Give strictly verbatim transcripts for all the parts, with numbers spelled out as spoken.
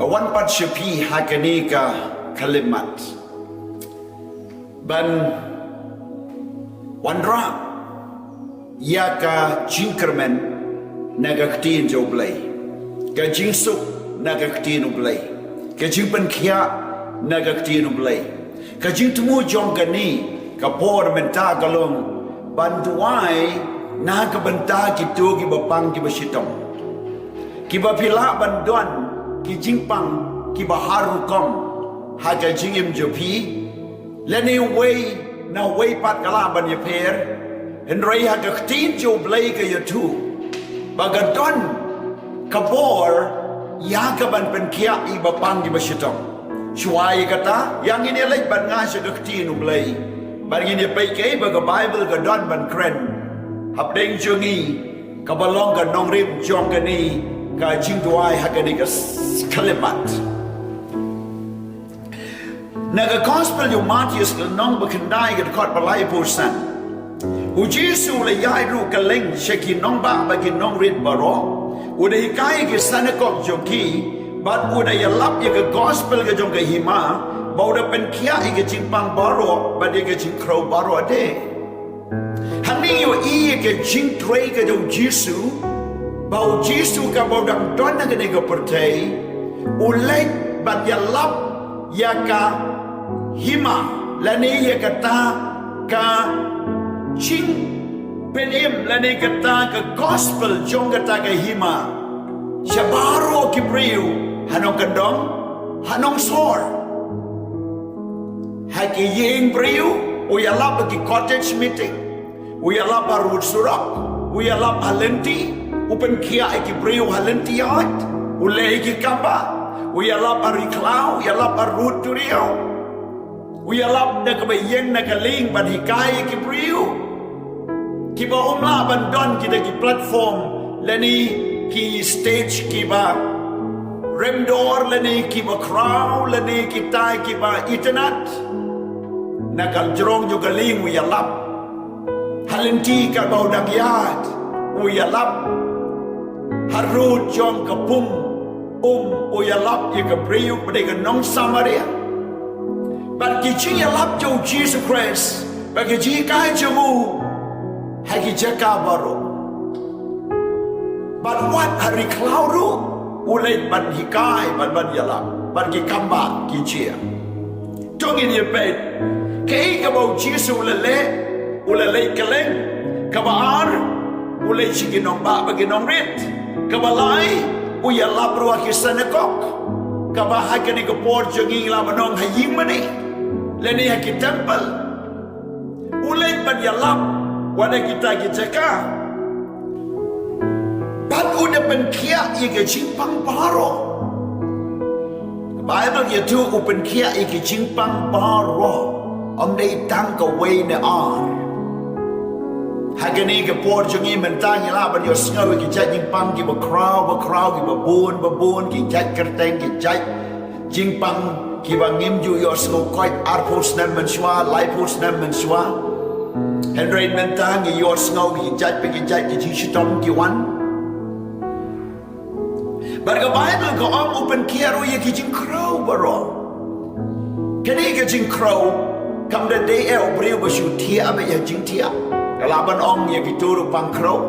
Wan pat sha phi ha kane ka khyllipmat ban wanrah ïa ka jingkyrmen na ka ktien jong U Blei, ka jingsuk na ka ktien U Blei, ka jingpynkhiah na ka ktien U Blei, ka jingthmu jong kane ka por mynta ka long ban duwai na ka bynta kito kiba pang kiba shitom, kiba phi lah ban don ki jingpang kiba har rukom ha ka jingim jong phi, lane wei na wei pat ka lah ban ïapher. Hynrei ha ka ktien jong U Blei ka ïathuh ba ka don ka bor ïa ka ban pynkhiah ïa kiba pang kiba shitom. Shuwa ïa kata, ïa ngin ïa leit ban ngah sha ka ktien U Blei, ban ngin ïa peit kaei ba ka Baibl ka don ban kren hapdeng jong ngi, kaba long ka nongrim jong kane ka jingduwai ha kane ka s-, khyllipmat. Na ka Gospel jong u Mathaios ka lynnong ba khyndai ka dkhot ba laiphew san, U Jisu u la ïaid ruh kylleng sha ki nongbah bad ki nongrit baroh, u da hikai ha ki synagog jong ki, bad u da ïalap ïa ka Gospel ka jong ka hima, bad u da pynkhiah ïa ka jingpang baroh bad ïa ka jingkhrew baroh de. Hangne ïohi ïa ka jingtrei ka jong U Jisu, ba U Jisu kaba u dang don ha kane ka pyrthei, u leit ban ïalap ïa ka hima, lane ïa kata ka jingpynim, lane kata ka Gospel jong kata ka hima sha baroh ki briew, ha nongkyndong, ha nongsor, ha ki ïingbriew, u ïalap ha ki cottage meeting, u ïalap harud surok, u ïalap ha lynti, u pynkhiah ïa ki briew ha lynti ïaid, u leh ïa ki kambah, u ïalap ha ri khlaw, u ïalap harud duriaw, u ïalap na kaba ïeng na ka lieng ban hikai ïa ki briew kiba ym lah ban don kita ki platform lane ki stage kiba rem dor lane kiba khraw lane kita kiba itynnad. Na ka jrong jong ka lieng u ïalap. Ha lynti kaba u dang ïaid u ïalap. Harud jong ka pung um u ïalap ïa ka briew ba dei ka nong Samaria. Bad ki jingïalap jong U Jisu Khrist bad ki jinghikai jong u ha ki jaka baroh. Bad wat ha ri khlaw ruh u leit ban hikai, ban ban ïalap, bad ki kambah ki jia. To ngin ïa peit kaei kaba U Jisu u la leh. U la leit kylleng. Kaba ar, u leit sha ki nongbah bad ki nongrit. Kaba lai, u ïalap ruh ha ki synagog. Kaba ha kane ka por jong ngi lah ban ong ha ïingmane lane ha ki temple. U leit ban ïalap wat ha kita ki jaka. Bad u da pynkhiah ïa ki jingpang baroh. Ka Baibl ka ïathuh u pynkhiah ïa ki jingpang baroh, ym dei tang kawei ne ar. Ha kane ka por jong ngi mynta ngi lah ban ïohsngew ïa ki jait jingpang kiba khraw ba khraw, kiba bun ba bun, ki jait kyrteng, ki jait jingpang kiba ngim ju ïohsngew koit arphew snem mynshuwa, laiphew snem mynshuwa. Hynrei mynta ngi ïohsngew ki jait pa ki jait ki jingshitom ki wan. Bad ka Baibl ka ong u pynkhiah ruh ïa ki jingkhrew baroh. Kane ka jingkhrew kam da dei ïa u briew ba shu thiah beit ïa jingthiah. Ka lah ban ong ïa kito ruh pang khrew.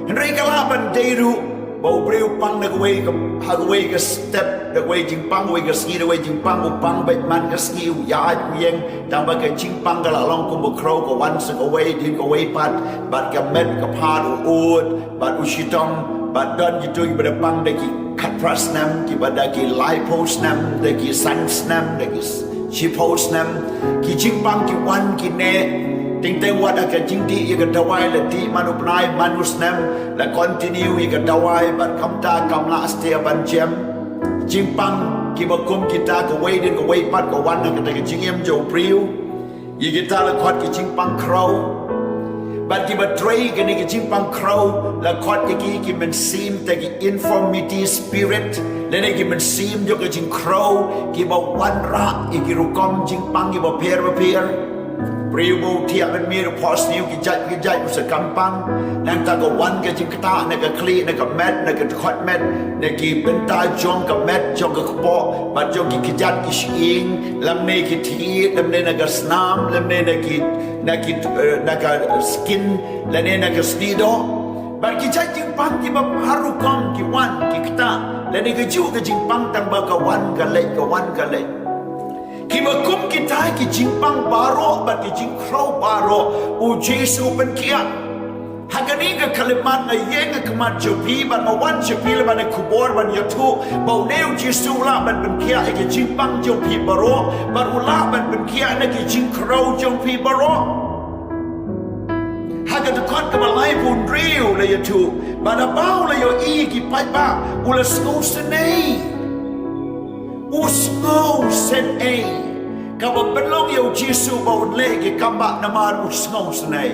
Hynrei ka lah ban dei ruh ba u briew pang da kawei ka, ha kawei ka step, da kawei jingpang, kawei ka sngi, da kawei jingpang, u pang beit man ka sngi, u ïaid u ïeng, tang ba ka jingpang ka la long kum ba khrew, ka wan sa kawei, dien kawei pat, bad ka met ka phad u ud, bad u shitom, bad don kito kiba da pang da ki khatphra snem, kiba da ki laiphew snem, da ki san snem, da ki shiphew snem, ki jingpang ki wan ki neh. Teng teng wat ha ka jingdih ïa ka dawai la dih man u bnai man u snem, la continue ïa ka dawai bad kumta kam lah stet ban jem. Jingpang kiba kum kita kawei dien kawei pat ka wan ha kata ka jingim jong u briew. Ïa kita la khot ki jingpang khrew. Bad kiba trei kane ki jingpang khrew la khot ïa ki ki mynsiem te ki infirmity spirit, lane ki mynsiem jong ka jingkhrew kiba wanrah ïa ki rukom jingpang kiba pher ba pher. Briew ba u thiah ban miet u phohsniew ki jait ki jait u sa kam pang. Nangta ka wan ka jingktah na ka khlieh, na ka met, na ka dkhot met, na ki bynta jong ka met jong ka kpoh bad jong ki kjat ki shyieng, lymne ki thied, lymne na ka snam, lymne na ki, na ki, eh, na ka skin, lane na ka snieh doh. Bad ki jait jingpang kiba har rukom ki wan ki ktah, lane kajuh ka jingpang tang ba ka wan ka leit, ka wan ka leit. Kiba kum kita ki jingpang baroh bad ki jingkhrew baroh, u Jisu u pynkhiah. Ha kane ka khyllipmat nga ïeng ha khmat jong phi bad nga wan sha phi lyngba kane ka khubor ban ïathuh ba une u Jisu u lah ban pynkhiah ïa ki jingpang jong phi baroh bad u lah ban pynkhiah na ki jingkhrew jong phi baroh. Ha ka dkhot kaba laiphew hynriew la ïathuh ba haba u la ïohi ïa ki paidbah u la sngewsynei. U sngewsynei. Kaba pynlong ïa u Jisu ba un leh ki kambah namar u sngewsynei.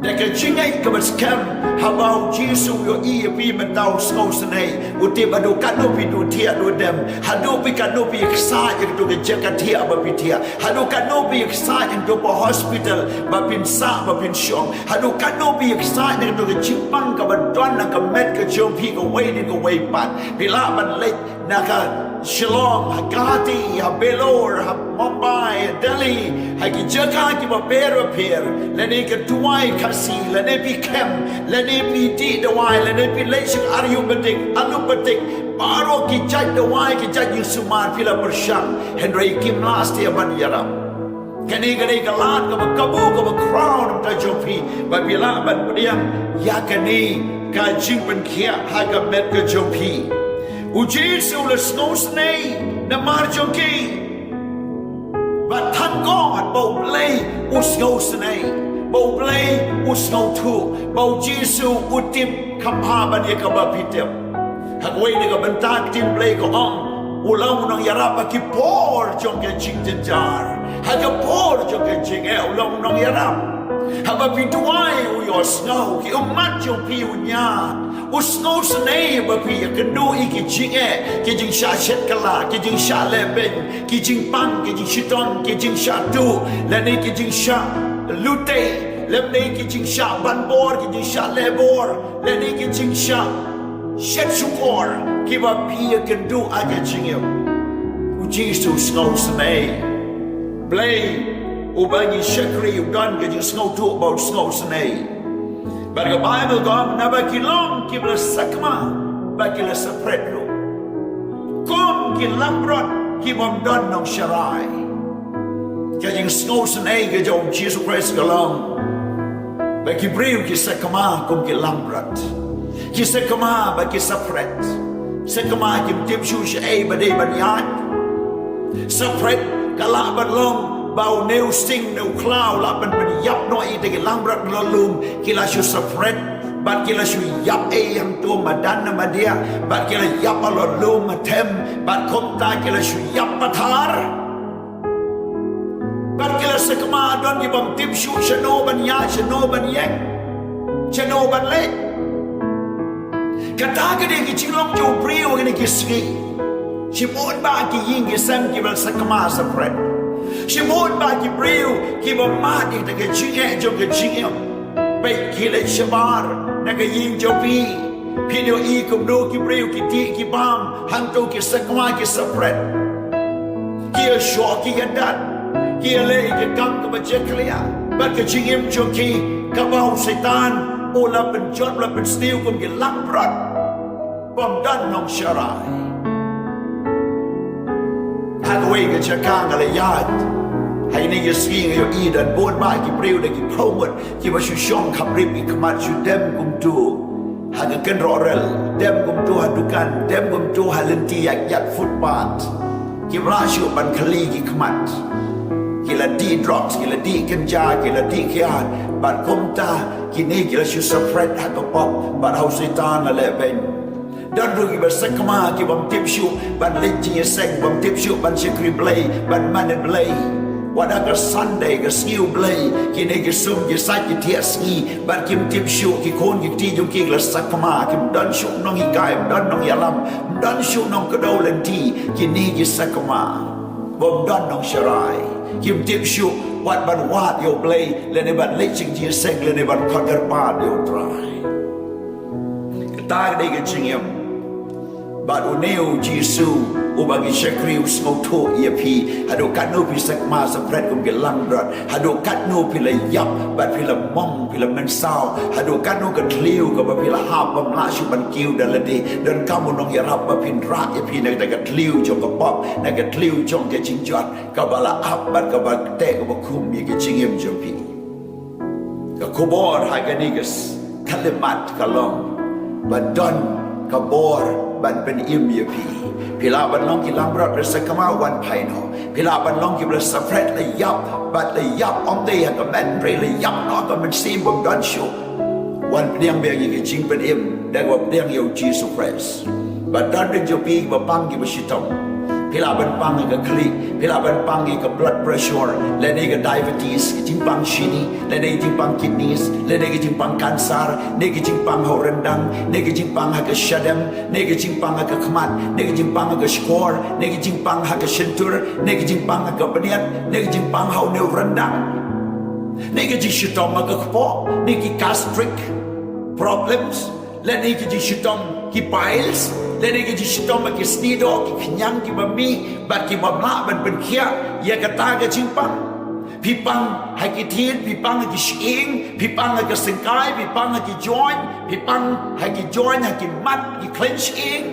Da ka jingngeit kaba skhem, haba u Jisu u ïohi ïa phi mynta u sngewsynei, u tip haduh katno phi duh thiah duh dem, haduh phi katno phi ïaksaid ïa kato ka jaka thiah ba phi thiah, haduh katno phi ïaksaid ïa kato ka hospital ba phin sah ba phin shong, haduh katno phi ïaksaid ïa kato ka jingpang kaba don ha ka met ka jong phi kawei ne kawei pat. Phi lah ban leit na ka Shillong, ha Guwahati, ha Vellore, ha Mumbai, ha Delhi, ha ki jaka kiba pher ba pher, lane ka duwai Khasi, lane phi khem, lane phi dih dawai, lane phi leit sha ka ayurvedic, allopathic, baroh ki jait dawai, ki jait jingsumar phi la pyrshang, hynrei kim lah shuh ban ïarap. Kane ka dei ka lad kaba kabu kaba khraw na ka bynta jong phi ba phi lah ban pdiang ïa kane ka jingpynkhiah ha ka met ka jong phi. U Jisu u la sngewsynei namar jong ki. Bad tang kong ba U Blei u sngewsynei, ba U Blei u sngewthuh, ba U Jisu u tip kham bha ban ïa kaba phi tip. Ha kawei na ka bynta ka ktien Blei ka ong, u long u nongïarap ha ki por jong ka jingjynjar, ha ki por jong ka jingeh u long u nongïarap. Haba phi duwai u ïohsngew, ki ummat jong phi u ñiad. U sngewsynei ba phi ïakynduh ïa ki jingeh, ki jingshah shet kylla, ki jingshah lehbeiñ, ki jingpang, ki jingshitom, ki jingshah tuh, lane ki jingshah lute, lane ki jingshah banbor, ki jingshah lehbor, lane ki jingshah shet shukor kiba phi ïakynduh ha ka jingim. U Jisu u sngewsynei. Blei uba ngi shakri u don ka jingsngewthuh ba u sngewsynei. Bad ka Baibl ka ong naba ki long kiba la sakma bad ki la saphriang ruh. Kum ki langbrot ki bym don nongsharai. Ka jingsngewsynei ka jong u Jisu Khrist ka long ba ki briew ki sakma kum ki langbrot. Ki sakma bad ki saphriang. Sakma kim tip shuh shaei ba dei ban ïaid. Saphriang ka lah ban long ba une u sting ne u khlaw lah ban pynïap noh ïa kita ki langbrot la lum, ki la shu saphriang. Bad ki la shu ïap ei hangto madan na madia, bad ki la ïap ha la lum ha them, bad kumta ki la shu ïap pathar. Bad ki la sakma don ki bym tip shuh shano ban ïaid, shano ban ïeng, shano ban leit. Kata ka dei ka jinglong jong u briew ha kine ki sngi. Shibun bah ki ïing ki sem kiba la sakma saphriang. Shibun bah ki briew kiba mad ïa kata ka jingeh jong ka jingim. Peit ki leit shabar na ka ïing jong phi. Phin ïohi kumno ki briew ki dih ki bam hangto ki sakma ki saphriang. Ki ïashoh ki ïadat, ki ïaleh ïa ka kam kaba jakhlia. Bad ka jingim jong ki kaba u Soitan u la pynjot, u la pynsniew kum ki langbrot bym don nongsharai. Ha kawei ka jaka nga la ïaid ha kine ki sngi, nga ïohi don bun bah ki briew da ki phew ngut kiba shu shong khapbrip ki khmat, shu dem kumto ha ka kynroh rel, dem kumto ha dukan, dem kumto ha lynti ïaid ïaid footpath. Kim lah shuh ban khylli ki khmat. Ki la dih drugs, ki la dih kynja, ki la dih kiad. Bad kumta kine ki la shu saphriang ha ka pop bad ha u Soitan la lehbeiñ. Don ruh kiba sakma ki bym tip shuh ban leit jingïaseng, bym tip shuh ban shakri Blei, ban mane Blei. Wat ha ka Sunday, ka sngi U Blei, kine ki sum ki sait ki thiah sngi, bad kim tip shuh, ki khun ki kti jong ki ki la sakma, kim don shuh nonghikai, kim don nongïalam, kim don shuh nongkdew lynti, kine ki sakma. Bym don nongsharai, kim tip shuh Wat ban wad ïa U Blei, lane ban leit jingïaseng, lane ban khot kyrpad ïa U Trai. Kata ka dei ka jingim. Bad une U Jisu, uba ngi shakri u sngewthuh ïa phi, haduh katno phi sakma sakpret kum ki langbrot, haduh katno phi la ïap, bad phi la mong, phi la mynsaw, haduh katno ka thliew kaba phi la hap bym lah shuh ban kiew da lade, donkam u nongïarap ba phin rah ïa phi na kata ka thliew jong ka pop, na ka thliew jong ka jingjot. Kaba la ap bad kaba ktek kaba khum ïa ka jingim jong phi. Ka khubor ha kane ka s-, khyllipmat ka long ba don ka bor ban pynim ïa phi. Phi lah ban long ki langbrot, phi sakma, wan phai noh. Phi lah ban long kiba la sakpret, la ïap bad la ïap ym dei ha ka met, hynrei la ïap noh ha ka mynsiem bym don shuh. Wan pdiang biang ïa ka jingpynim da kaba pdiang ïa U Jisu Khrist. Ba don bynta jong phi ba pang kiba shitom. Phi lah ban pang ïa ka khlieh, phi lah ban pang ïa ka blood pressure, lane ka diabetes, ka jingpang shini, lane ka jingpang kidneys, lane ka jingpang cancer, ne ka jingpang ha u ryndang, ne ka jingpang ha ka shadem, ne ka jingpang ha ka khmat, ne ka jingpang ha ka shkor, ne ka jingpang ha ka shyntur, ne ka jingpang ha ka bniat, ne ka jingpang ha une u ryndang. Ne ka jingshitom ha ka kpoh, ne ki gastric problems, lane ka jingshitom ki piles, lane ka jingshitom ha ki snieh doh, ki khñiang kiba mih, bad ki bym lah ban pynkhiah ïa kata ka jingpang. Phi pang ha ki ktien, phi pang ha ki shyieng, phi pang ha ka syngkai, phi pang ha ki joint, phi pang ha ki joint, ha ki mat, ki khleiñ shyieng.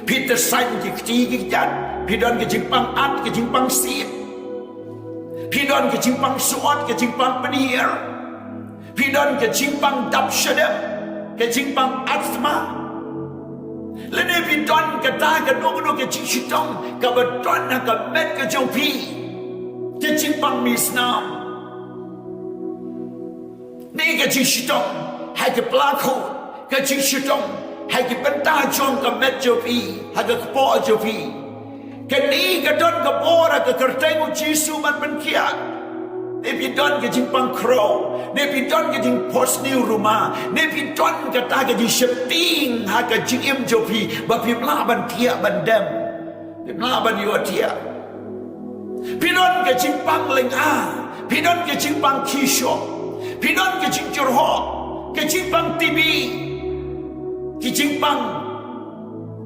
Phi tyrsain ki kti ki kjat, phi don ka jingpang at, ka jingpang siej. Phi don ka jingpang suot, ka jingpang pynhiar. Phi don ka jingpang dap shadem, ka jingpang asthma. Lane phi don kata kano kano ka jingshitom kaba don ha ka met ka jong phi. Ka jingpang misnam. Ne ka jingshitom ha ki pla khun, ka jingshitom ha ki bynta jong ka met jong phi, ha ka kpoh jong phi. Kane ka don ka bor ha ka kyrteng U Jisu ban pynkhiah. Ne phi don ka jingpang khrew, ne phi don ka jingphohsniew ruma, ne phi don kata ka jingsheptieng ha ka jingim jong phi, ba phim lah ban thiah ban dem. Phim lah ban ïohthiah. Phi don ka jingpang lynga, phi don ka jingpang khishoh, phi don ka jingjyrhoh, ka jingpang T B, ka jingpang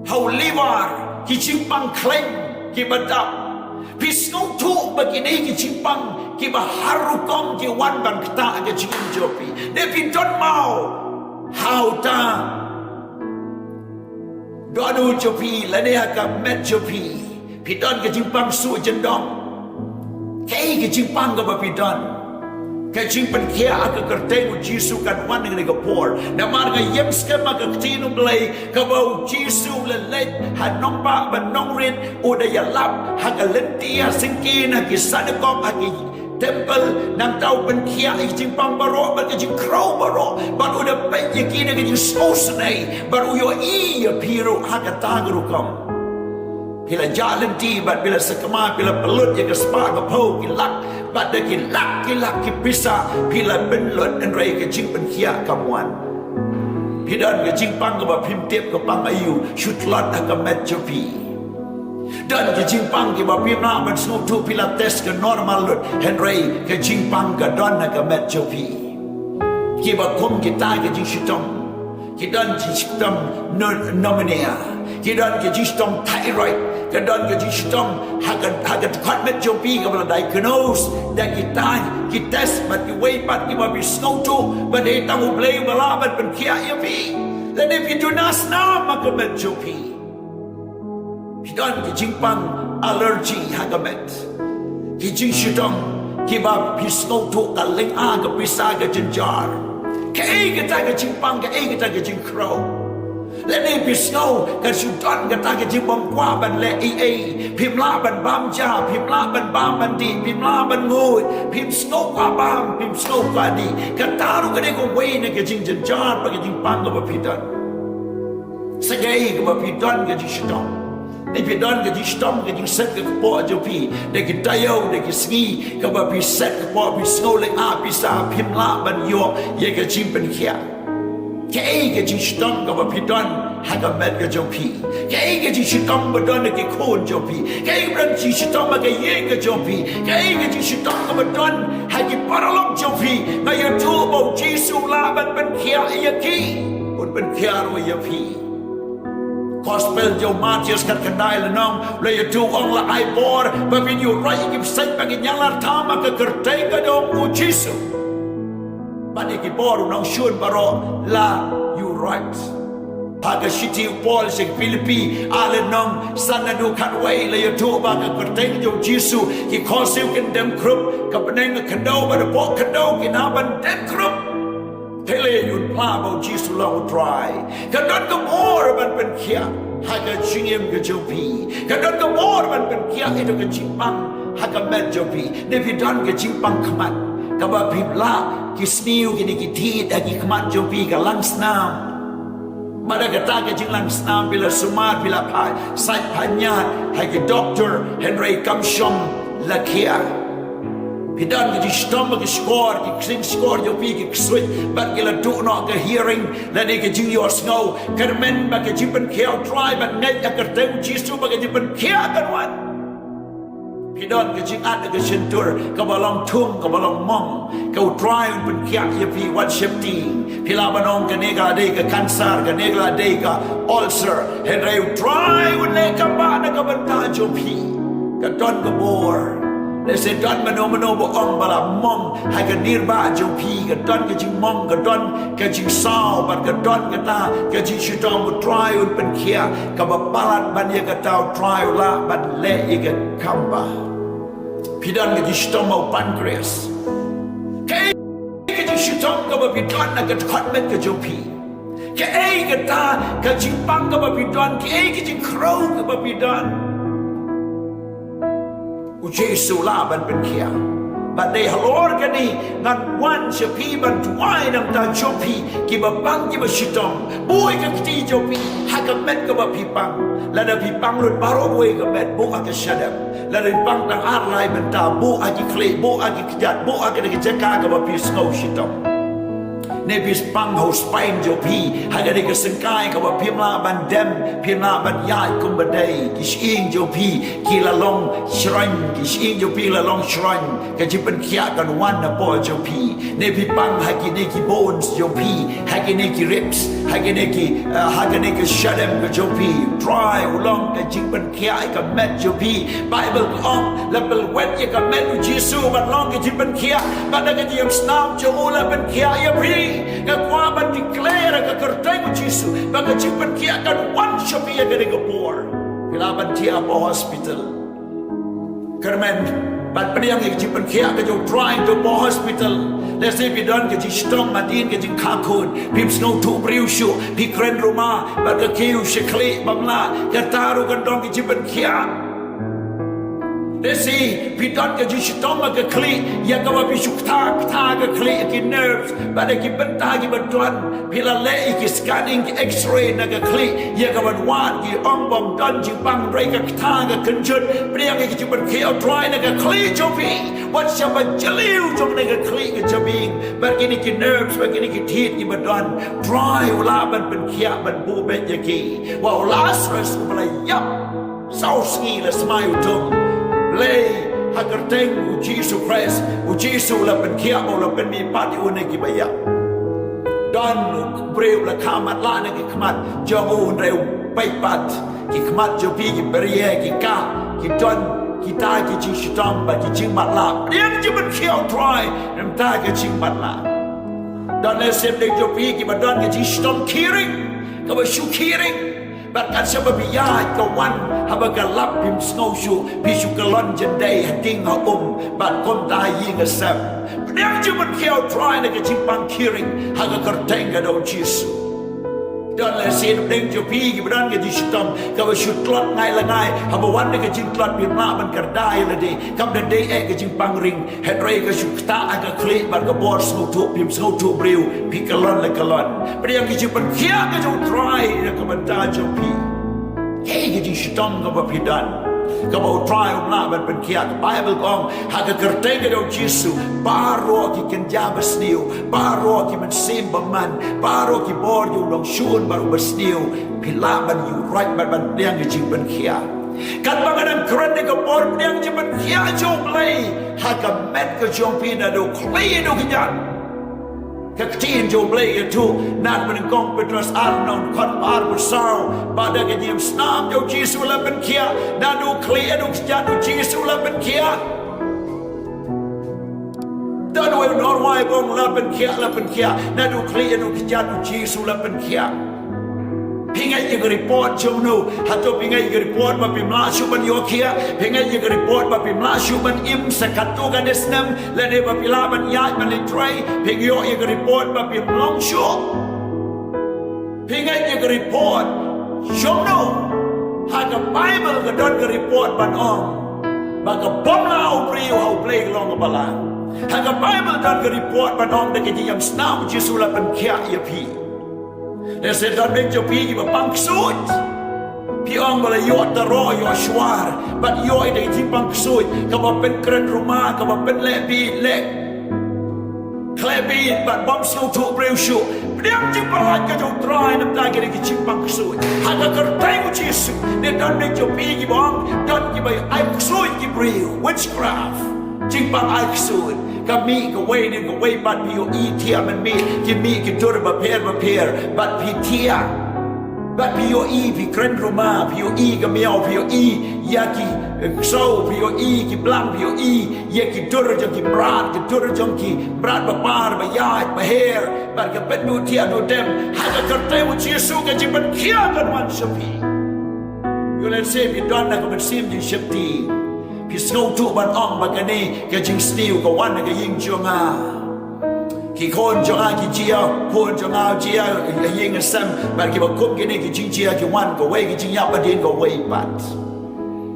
ha u liver, ka jingpang khleiñ kiba dap. Phi sngewthuh ba kine ki jingpang kiba har rukom ki wan ban ktah ka jingim jong phi. Ne phi don maw, ha uta dohnud jong phi, lane ha ka met jong phi, phi don ka jingpang suh jyndong. Kaei ka jingpang kaba phi don? Ka jingpynkhiah ha ka kyrteng U Jisu kan wan ha kane ka por. Namar nga ïeng skhem ha ka ktien U Blei, kaba U Jisu u la leit ha nongbah bad nongrit, u da ïalap ha ka lynti, ha syngkien, ha ki synagog, ha ki temple, nangta u pynkhiah ïa ki jingpang baroh bad ki jingkhrew baroh, bad u da peit ïa ki da ka jingsngewsynei, bad u ïohi ïa phi ruh ha kata ka rukom. Phi la jah lynti bad phi la sakma, phi la pynlut ïa ka spah ka phew, ki lak bad da ki lak ki lak ki pisa phi la pynlut, hynrei ka jingpynkhiah kam wan. Phi don ka jingpang kaba phim tip ka pang aïu shu tlot ha ka met jong phi. Don ka jingpang kiba phim lah ban sngewthuh, phi la test ka normal lut, hynrei ka jingpang ka don ha ka met jong phi. Kiba kum kita ki jingshitom. Ki don jingshitom pneu-, pneumonia. Ki don ki jingshitom thyroid. Ki don ki jingshitom ha ka, ha ka dkhot met jong phi kaba la diagnose da kita ki test bad kiwei pat kiba phi sngewthuh ba dei tang U Blei uba lah ban pynkhiah ïa phi. Lane phi duna snam ha ka met jong phi. Phi don ki jingpang allergy ha ka met. Ki jingshitom kiba phi sngewthuh ka lynga, ka pisa, ka jynjar. Kaei kata ka jingpang, kaei kata ka jingkhrew? Lane phi sngew ka shu don kata ka jingbymkwah ban leh ei ei. Phim lah ban bam ja, phim lah ban bam ban dih, phim lah ban nguid, phim sngew kwah bam, phim sngew kwah dih. Kata ruh ka dei kawei na ka jingjynjar bad ka jingpang kaba phi don. Sa kaei kaba phi don ka jingshitom? Ne phi don ka jingshitom, ka jingset ka kpoh jong phi da ki taïew, da ki sngi, kaba phi set ka kpoh, phi sngew lynga, pisa, phim lah ban ïoh ïa ka jingpynkhiah. Kaei ka jingshitom kaba phi don ha ka met ka jong phi? Kaei ka jingshitom ba don ha ki khun jong phi? Kaei ba don jingshitom ha ka ïing ka jong phi? Kaei ka jingshitom ba don ha ki paralok jong phi, nga ïathuh ba u Jisu lah ban pynkhiah ïa ki, un pynkhiah ruh ïa phi. Gospel jong u Mathaios khatkhyndai lynnong, la ïathuh, ong, la ai bor ba phin ïuhroit ïa ki bseiñ bad ki ñianglartham ha ka kyrteng ka jong u Jisu. Bad ïa ki bor u nongshun baroh la ïuhroit. Ha ka shithi u Paul sha ki Philippi, ar lynnong, san naduh khatwei, la ïathuh ba ha ka kyrteng jong u Jisu ki khohsiew kin dem khrup, ka bneng, ka khyndew bad hapoh khyndew kin hap ban dem khrup. Te lei un phla ba u Jisu u long u Trai. Ka don ka bor ban pynkhiah ha ka jingim ka jong phi. Ka don ka bor ban pynkhiah ïa ka jingpang ha ka met jong phi. Ne phi don ka jingpang khmat kaba phim lah ki sniew kine ki thied ha ki khmat jong phi, ka lang snam. Bad da kata ka jinglang snam phi la sumar, phi la phai sait phai ñiad ha ki doktor, hynrei kam shong la khiah. Phi don ka jingshitom ba ki shkor, ki ksing shkor jong phi ki ksuid bad ki la duh noh ka hearing lane ka jingïohsngew. Kyrmen ba ka jingpynkhiah u Trai bad ngeit ha ka kyrteng u Jisu ba ka jingpynkhiah kan wan. Phi don ka jingat ha ka shyntur kaba long thung, kaba long mong, ka u Trai un pynkhiah ïa phi, wat sheptieng. Phi lah ban ong kane ka la dei ka cancer, kane ka la dei ka ulcer, hynrei u Trai un leh kaba na ka bynta jong phi. Ka don ka bor. Lehse don mano mano ba ong ba la mong ha ka nirbah jong phi, ka don ka jingmong, ka don ka jingsaw bad ka don kata ka jingshitom, u Trai un pynkhiah. Kaba palat ban ïa kata u Trai u lah ban leh ïa ka kam ba. Phi don ka jingshitom ha u pancreas. Kaei ka jingshitom kaba phi don ha ka dkhot met ka jong phi? Kaei kata ka jingpang kaba phi don? Kaei ka jingkhrew kaba phi don? U Jisu u lah ban pynkhiah. Bad dei halor kane ngan wan sha phi ban duwai na ka bynta jong phi kiba pang kiba shitom. Buh ïa ka kti jong phi ha ka met kaba phi pang. Lada phi pang lut baroh kawei ka met, buh ha ka shadem. Lada phi pang tang ar lai bynta, buh ha ki khlieh, buh ha ki kjat, buh ha kane ka jaka kaba phi sngew shitom. Ne phi pang ha u spine jong phi, ha kane ka syngkai kaba phim lah ban dem, phim lah ban ïaid kumba dei. Ki shyieng jong phi ki la long shrong, ki shyieng jong phi la long shrong. Ka jingpynkhiah kan wan napoh jong phi. Ne phi pang ha kine ki bones jong phi, ha kine ki ribs, ha kine ki, eh, ha kine ki shadem ka jong phi. Trai u long ka jingpynkhiah ïa ka met jong phi. Bible ka ong la pynwet ïa ka met u Jisu bad long ka jingpynkhiah. Bad da ka jingïam snam jong u la pynkhiah ïa phi. Nga kwah ban declare ha ka kyrteng u Jisu ba ka jingpynkhiah kan wan sha phi ha kane ka por. Phi lah ban thiah hapoh hospital. Kyrmen, bad pdiang ïa ka jingpynkhiah ka jong u Trai hapoh hospital. Lehse phi don ka jingshitom hadien ka jingkha khun, phim sngewthuh briew shuh, phi kren ruma bad ka kiew sha khlieh bym lah, kata ruh kan don ka jingpynkhiah. Lehse phi don ka jingshitom ha ka khlieh, ïa kaba phi shu kta kta ka khlieh, ki nerves bad ki bynta kiba don. Phi la leh ïa ki scanning, ki X-ray na ka khlieh, ïa ka ban wad ki ong bym don jingpang, hynrei ka kta ka kynjut. Pdiang ïa ka jingpynkhiah u Trai na ka khlieh jong phi. Wat shah ba jylliew jong kane ka khlieh ka jabieng bad kine ki nerves bad kine ki thied kiba don. Trai u lah ban pynkhiah ban buh beit ïa ki. Wat u Lasarus uba la ïap saw sngi la smai u thung. Blei ha ka kyrteng u Jisu Khrist, u Jisu u la pynkhiah bad u la pynmihpat ïa une kiba ïap. Don u briew u la kha matlah na ki khmat jong u, hynrei u peit pat. Ki khmat jong phi ki briew ki kah, ki don kita ki jingshitom bad ki jingmatlah. Pdiang jingpynkhiah u Trai na ka bynta ka jingmatlah. Don lehse pdeng jong phi kiba don ka jingshitom khih ring, kaba shu khih ring. Bad kan sha ba phi ïaid ka wan haba ka lap phim sngew shuh, phi shu kyllon jyndei ha ding ha um bad kumta ha ïing ha sem. Pdiang jingpynkhiah u Trai na ka jingpang khih ring ha ka kyrteng ka jong u Jisu. Don lehse pdeng jong phi kiba don ka jingshitom kaba shu tlot ngai la ngai, haba wan da ka jingtlot phim lah ban kyrda ïa lade. Kam da dei eh ka jingpang ring, hynrei ka shu ktah ha ka khlieh bad ka bor sngewthuh phim sngewthuh briew, phi kyllon la kyllon. Pdiang ka jingpynkhiah ka jong u Trai na ka bynta jong phi. Kaei ka jingshitom kaba phi don kaba u Trai um lah ban pynkhiah? Ka Bible ka ong ha ka kyrteng ka jong u Jisu baroh ki kynja basniew, baroh ki mynsiem bymman, baroh ki bor jong u nongshun baroh basniew, phi lah ban ïuhroit bad ban pdiang ka jingpynkhiah. Katba nga dang kren ïa ka por, pdiang jingpynkhiah jong U Blei ha ka met ka jong phi, naduh khlieh haduh kjat. Ka ktien jong U Blei ka ïathuh, naduh ba nyngkong Petros ar, naduh dkhot ba arphew saw, ba da ka jingïasnam jong U Jisu la pynkhiah, naduh khlieh haduh kjat U Jisu la pynkhiah. Don uwei u nongrwai ba ong la pynkhiah, la pynkhiah, naduh khlieh haduh kjat U Jisu la pynkhiah. Phi ngeit ïa ka report jong no? Hato phi ngeit ïa ka report ba phim lah shuh ban ïoh khiah? Phi ngeit ïa ka report ba phim lah shuh ban im sa katto katne snem, lane ba phi lah ban ïaid ban leit trei? Phi ngeit ïa ka report ba phim long shuh? Phi ngeit ïa ka report jong no? Ha ka Bible ka don ka report ban ong ba ka bym lah u briew ha U Blei ka long kaba lah. Ha ka Bible don ka report ban ong da ka jingïasnam U Jisu la pynkhiah ïa phi. Lehse don bynta jong phi kiba pang ksuid. Phi ong ba la ïoh taro, ïoh shuwar, bad ïoh ïa ka jingpang ksuid, kaba pynkren ruma, kaba pynleh bit leh khleh bit, bad bym sngewthuh briew shuh. Pdiang jingpyllait ka jong U Trai namar kine ki jingpang ksuid. Ha ka kyrteng U Jisu, ne don bynta jong phi kiba ong, don kiba ai ksuid ki briew, witchcraft. Jingpang ai ksuid, ka mih kawei ne kawei bad phi ïohi thiah mynmiet, ki mih ki dur bapher bapher bad phi thiah. Bad phi ïohi, phi kren ruma, phi ïohi ka miaw, phi ïohi ïa ki, eh, ksew, phi ïohi ki blang, phi ïohi ïa ki dur jong ki mrad, ki dur jong ki mrad bapar, baïaid, baher, bad ka pynduh thiah duh dem. Ha ka kyrteng U Jisu ka jingpynkhiah kan wan sha phi. Ïoh lehse phi don na ka mynsiem jingsheptieng. Phi sngewthuh ban ong ba kane ka jingsniew ka wan na ka ïing jong nga. Ki khun jong nga ki jia, khun jong nga jia ha ïing ha sem, bad kiba kum kine ki jingjia ki wan kawei ka jingïap hadien kawei pat.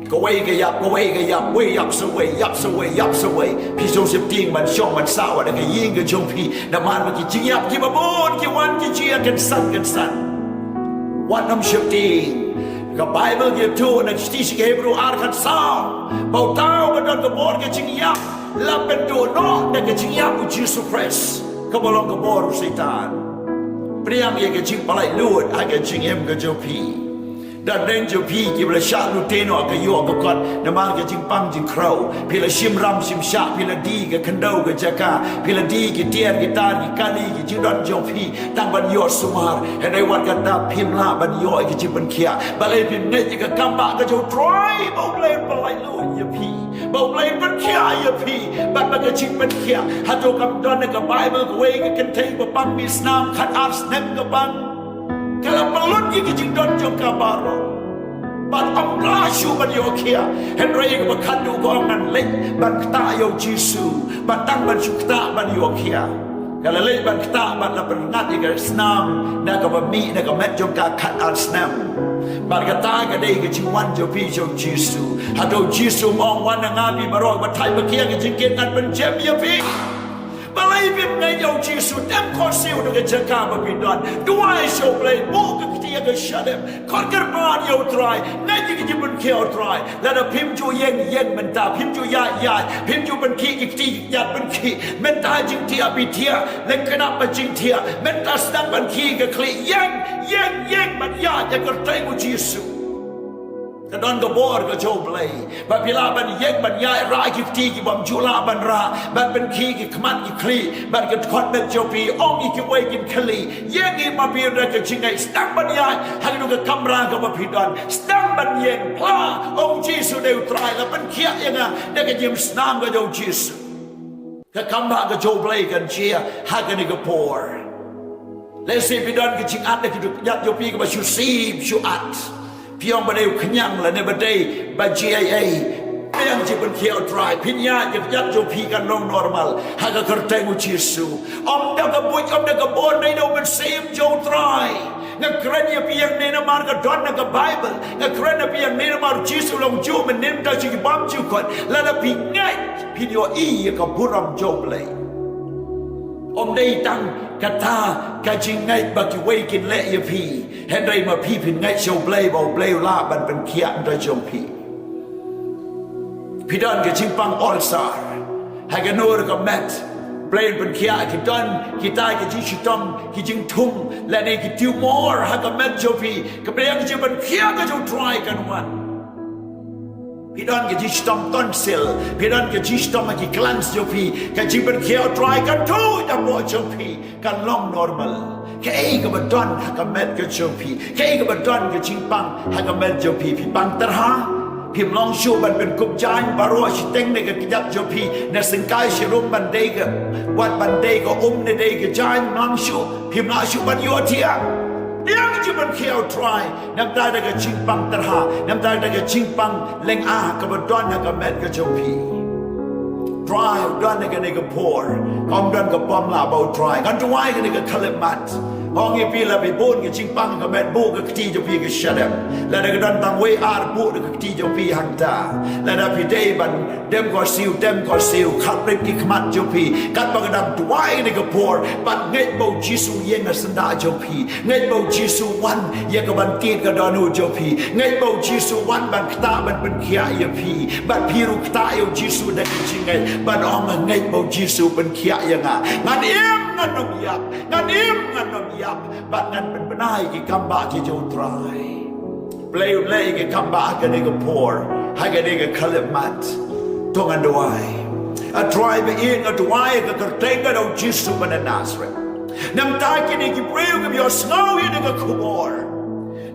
Kawei ka ïap, kawei ka ïap, wei ïap sa wei, ïap sa wei, ïap sa wei. Phi sngewsheptieng ban shong ban sah wat ha ka ïing ka jong phi. Namar ba ki jingïap kiba bun ki wan ki jia kynsan kynsan. Wat nym sheptieng. Ka Baibl ka ïathuh na ka shithi sha ki Hebru ar khatsaw, ba uta uba don ka bor ka jingïap la pynduh noh da ka jingïap U Jisu Khrist, kaba long ka bor u Soitan. Pdiang ïa ka jingpyllait lut ha ka jingim ka jong phi. Don bynta jong phi kiba la shah lute noh ha ka ïoh ka kot namar ka jingpang jingkhrew. Phi la shim ram shim shah, phi la die ka khyndew ka jaka, phi la die ki tiar ki tar ki kali ki jingdon jong phi, tang ban ïoh sumar. Hynrei wat kata phim lah ban ïoh ïa ka jingpynkhiah. Balei phim ngeit ïa ka kam bah ka jong U Trai ba U Blei un pynlait lut ïa phi, ba U Blei un pynkhiah ïa phi? Bad ba ka jingpynkhiah, hato kam don ha ka Baibl kawei ka kynthei ba pang mih snam khatar snem ka pang? Ka la pynlut ïa ki jingdon jong ka baroh. Bad ym lah shuh ban ïoh khiah. Hynrei kaba khatduh ka ong ngan leit ban ktah ïa U Jisu, bad tang ban shu ktah ban ïoh khiah. Ka la leit ban ktah bad la pynngat ïa ka snam na kaba mih na ka met jong ka khatar snem. Bad kata ka dei ka jingwan jong phi sha U Jisu. Hato U Jisu um ong, wan na nga phi baroh ba thait ba khiah ka jingkit, ngan pynjem ïa phi? Balei phim ngeit ïa U Jisu? Dem khohsiew na ka jaka ba phi don. Duwai sha U Blei, buh ka kti ha ka shadem, khot kyrpad ïa U Trai, ngeit ïa ka jingpynkhiah U Trai. Lada phim ju ïeng, ïeng mynta. Phim ju ïaid, ïaid. Phim ju pynkhih ki kti ki kjat, pynkhih. Mynta jingthiah, phi thiah. Lyngknap bad jingthiah. Mynta sdang ban khih ka khlieh, ïeng, ïeng, ïeng bad ïaid ha ka kyrteng U Jisu. Ka don ka bor ka jong U Blei ba phi lah ban ïeng ban ïaid, rah ki kti ki bym ju lah ban rah, ban pynkhih ki khmat ki khlieh, ban ka dkhot met jong phi, ong ïa kiwei kin khlieh. Ïeng ïa ma phi da ka jingngeit, sdang ban ïaid ha kano ka kamra kaba phi don, sdang ban ïeng, phla, ong, Jisu dei U Trai, la pynkhiah ïa nga da ka jingïasnam ka jong U Jisu. Ka kam bah ka jong U Blei kan jia ha kane ka por. Lehse phi don ka jingat na ka kjat jong phi kaba shu sip shu at. Phi ong ba dei u khñiang lane ba dei ba jia ei ei. Pdiang jingpynkhiah U Trai, phin ïaid, ka kjat jong phi kan long normal ha ka kyrteng U Jisu. Ym da ka buit, ym da ka bor, dei da u Mynsiem jong U Trai. Nga kren ïa phi ïa kane namar ka don na ka Baibl. Nga kren ïa phi ïa kane namar U Jisu u la ong, ju mynnin da sha ki bymjukut. Lada phi ngeit, phin ïohi ïa ka burom jong U Blei. Ym dei tang kata ka jingngeit ba kiwei kin leh ïa phi, hynrei ma phi phin ngeit sha U Blei ba U Blei u lah ban pynkhiah ïa ka jong phi. Phi don ka jingpang ulcer ha kano ka met, Blei un pynkhiah. Ki don kita ki jingshitom, ki jingthung lane ki tumor ha ka met jong phi, ka pdiang ka jingpynkhiah ka jong U Trai kan wan. Phi don ka jingshitom tonsil, phi don ka jingshitom ha ki glands jong phi, ka jingpynkhiah U Trai kan tuid hapoh jong phi, kan long normal. Kaei kaba don ha ka met ka jong phi, kaei kaba don ka jingpang ha ka met jong phi, phi pang tyrha. Phim long shuh ban pynkup jaiñ baroh shiteng na ka kjat jong phi, na syngkai sharum ban dei ka wat, ban dei ka um ne dei ka jaiñ, phim long shuh, phim lah shuh ban ïohthiah. Pdiang jingpynkhiah U Trai, namar da ka jingpang tyrha, namar da ka jingpang lynga kaba don ha ka met ka jong phi. Trai u don ha kane ka por, kam don ka bym lah ba U Trai. Ngan duwai kane ka khyllipmat. Ong ïa phi, la phi bun ka jingpang ha ka met, buh ka kti jong phi ha ka shadem. Lada ka don tang wei ar, buh da ka kti jong phi hangta. Lada phi dei ban dem khohsiew, dem khohsiew, khatpeit ki khmat jong phi. Katba ka dang duwai ha kane ka por, bad ngeit ba U Jisu u ïeng ha syndah jong phi. Ngeit ba U Jisu u wan ïa ka ban tied ka dohnud jong phi. Ngeit ba U Jisu u wan ban ktah, ban pynkhiah ïa phi. Bad phi ruh ktah ïa U Jisu da ka jingngeit, ban ong, ngeit ba U Jisu u pynkhiah ïa nga. Ngan im ngan ym ïap, ngan im ngan ym ïap. Bad ngan pynbna ïa ki kambah ki jong U Trai. Blei un leh ïa ki kambah ha kane ka por, ha kane ka khyllipmat. To ngan duwai. A Trai ba ïeit, nga duwai ha ka kyrteng ka jong U Jisu ba na Nasareth. Namar kine ki briew kim ïohsngew ïa kane ka khubor.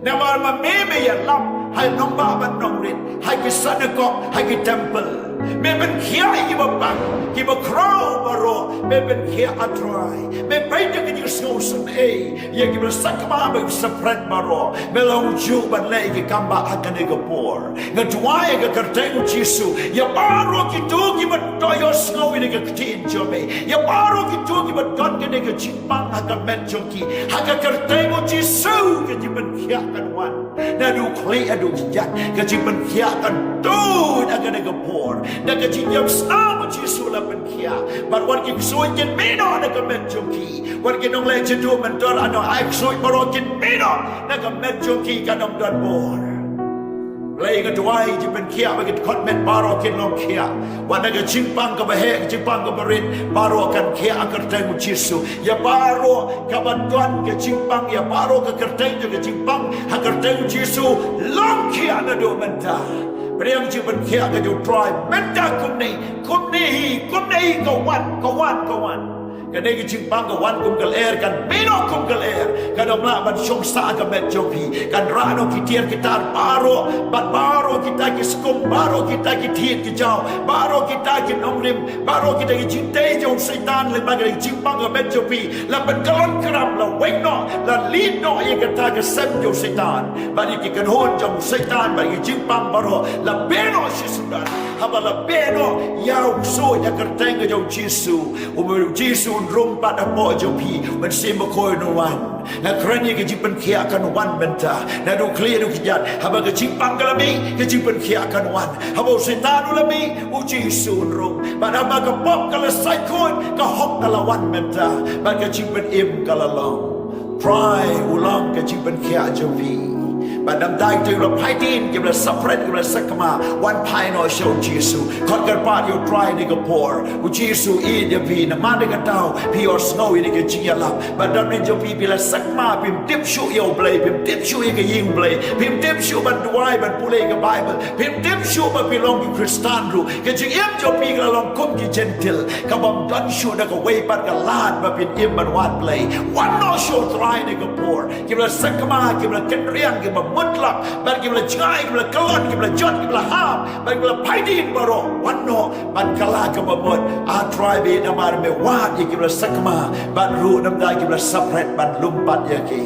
Namar ma me me ïalam ha nongbah bad nongrit, ha ki synagog, ha ki temple. Me pynkhiah ïa kiba pang, kiba khraw baroh, me pynkhiah, A Trai. Me peit da ka jingsngewsynei ïa kiba la sakma bad kiba la sakpret baroh. Me long juh ban leh ïa ki kambah ha kane ka por. Nga duwai ha ka kyrteng U Jisu, ïa baroh kito kiba to ïohsngew ïa ka ktien jong me, ïa baroh kito kiba don kane ka jingpang ha ka met jong ki, ha ka kyrteng U Jisu ka jingpynkhiah kan wan. Naduh khlieh haduh kjat, ka jingpynkhiah kan tuid ha kane ka por. Da ka jingïap snam U Jisu la pynkhiah. Bad wat ki ksuid kin mih noh na ka met jong ki. Wat ki nongleh jingduh mynta, ano ai ksuid baroh kin mih noh na ka met jong ki, kan ym don bor. Blei nga duwai jingpynkhiah ba ki dkhot met baroh kin long khiah. Wat na ka jingpang kaba heh, ka jingpang kaba rit, baroh kan khiah ha ka kyrteng U Jisu. Ïa baroh kaba don ka jingpang, ïa baroh ka kyrteng jong ka jingpang, ha ka kyrteng U Jisu, long khiah naduh mynta. Pdiang jingpynkhiah ka jong U Trai mynta kumne, kumne hi, kumne hi, ka wan, ka wan, ka wan. Kane ka jingpang ka wan kum ka lyer, kan mih noh kum ka lyer, kan ym lah ban shong sah ha ka met jong phi. Kan rah noh ki tiar ki tar baroh, bad baroh kita ki skum, baroh kita ki thied ki jaw, baroh kita ki nongrim, baroh kita ki jingtei jong u Soitan lyngba kane ka jingpang ka met jong phi, la pynkyllon kram, la weng noh, la lih noh ïa kata ka sem jong u Soitan, bad ïa ki kynhun jong u Soitan, bad ïa ki jingpang baroh, la beh noh shisha. Haba la beh noh, ïa u ksuid ha ka kyrteng ka jong U Jisu. U Jisu un rung pat hapoh jong phi, Mynsiem Bakhuid un wan. Nga kren ïa ka jingpynkhiah kan wan mynta. Naduh khlieh haduh kjat, haba ka jingpang ka la mih, ka jingpynkhiah kan wan. Haba u Soitan u la mih, U Jisu un rung. Bad haba ka pop ka la sait khuid, ka hok ka la wan mynta. Bad ka jingpynim ka la long. Trai u long ka jingpynkhiah jong phi. Bad namar kito kiba la phai dien, kiba la separate, kiba la sakma, wan phai noh sha U Jisu. Khot kyrpad ïa U Trai ha kane ka por. U Jisu u ïeit ïa phi, namar kata phi ïohsngew ïa kane ka jingïalap. Bad don bynta jong phi, phi la sakma, phim tip shuh ïa U Blei, phim tip shuh ïa ka ïing U Blei, phim tip shuh ban duwai, ban pule ïa ka Baibl, phim tip shuh ba phi long ki Khristan ruh. Ka jingim jong phi ka la long kum ki Jentil, ka bym don shuh da kawei pat ka lad ba phin im ban wad Blei. Wan noh sha U Trai ha kane ka por. Kiba la sakma, kiba la kynriang, kiba mut lap, bad kiba la jngai, kiba la kyllon, kiba la jot, kiba la ham, bad kiba la phai dien baroh, wan noh ban kylla kaba mut. A Trai ba ïeit, namar me wad ïa kiba la sakma, bad ruh namar kiba la separate ban lum pat ïa ki.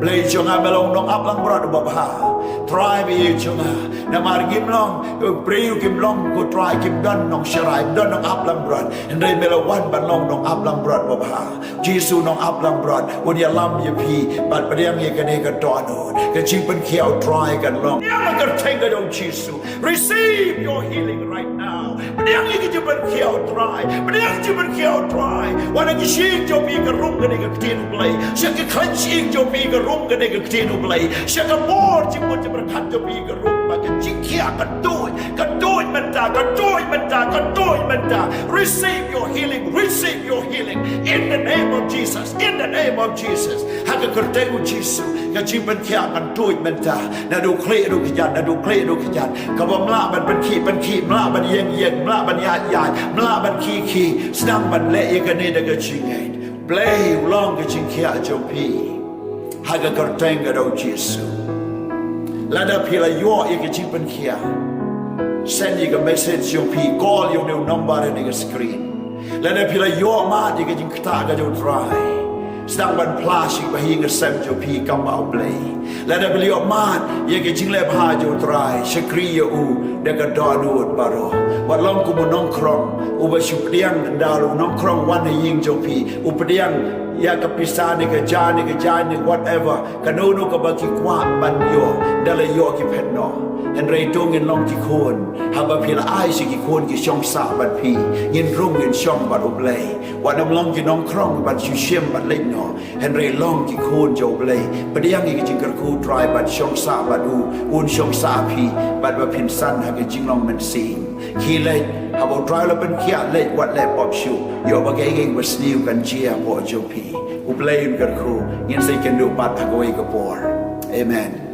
Blei jong nga, me long nongap langbrot uba bha. Trai ba ïeit jong nga, namar ngim long briew, kim long, ko Trai, kim don nongsharai, kim don nongap langbrot. Hynrei me la wan ban long nongap langbrot uba bha. Jisu nongap langbrot un ïalam ïa phi, bad pdiang ïa kane ka dohnud. Ka jingpynkhiah U Trai kan long. Ïa ka kyrteng ka jong U Jisu. Receive your healing right now. Pdiang ïa ka jingpynkhiah U Trai. Pdiang jingpynkhiah U Trai. Wat la ki shyieng jong phi ka rung kane ka ktien U Blei. Sha ki khlaiñ shyieng jong phi ka rung kane ka ktien U Blei. Sha ka bor jingmut jingpyrkhat jong phi ka rung ba ka jingkhiah ka tuid, ka tuid mynta, ka tuid mynta, ka tuid mynta. Receive your healing, receive your healing in the name of Jesus, in the name of Jesus. Ha ka kyrteng U Jisu ka jingpynkhiah kan tuid mynta. Naduh khlieh haduh kjat, naduh khlieh haduh kjat. Kaba mlah ban pynkhih pynkhih, mlah ban ïeng ïeng, mlah ban ïaid ïaid, mlah ban khih khih. Sdang ban leh ïa kane da ka jingngeit. Blei u long ka jingkhiah jong phi ha ka kyrteng ka da U Jisu. Lada phi la ïoh ïa ka jingpynkhiah, send ïa ka message jong phi, call ïa une u number ha ka screen. Lada phi la ïoh mad ïa ka jingktah ka jong U Trai, sdang ban phla sha ka bahaïing sem jong phi kam ba U Blei. Lada phi la ïoh mad ïa ka jingleh bha jong U Trai, shakri ïa u da ka dohnud baroh. Wat long kum u nongkhrong uba shu pdiang, ynda u nongkhrong wan ha ïing jong phi, u pdiang ïa ka pisa ne ka ja ne ka jaiñ ne whatever, kano kano kaba ki kwah ban ïoh, da la ïoh ki phet noh. Hynrei to ngin long ki khun, haba phi la ai sha ki khun ki shong sah bad phi, ngin rung ngin shong bad U Blei. Wat nym long ki nongkhrong ban shu shim bad leit noh, hynrei long ki khun jong U Blei. Pdiang ïa ka jingkyrkhu U Trai ban shong sah bad u, un shong sah phi, bad ba phin san ha ka jinglong mynsiem. Khie leit, haba U Trai u la pynkhiah leit, wat leh pop shuh. Ïoh ba kaei kaei ba sniew kan jia hapoh jong phi. U Blei un kyrkhu, ngin sa ïakynduh pat ha kawei ka por. Amen.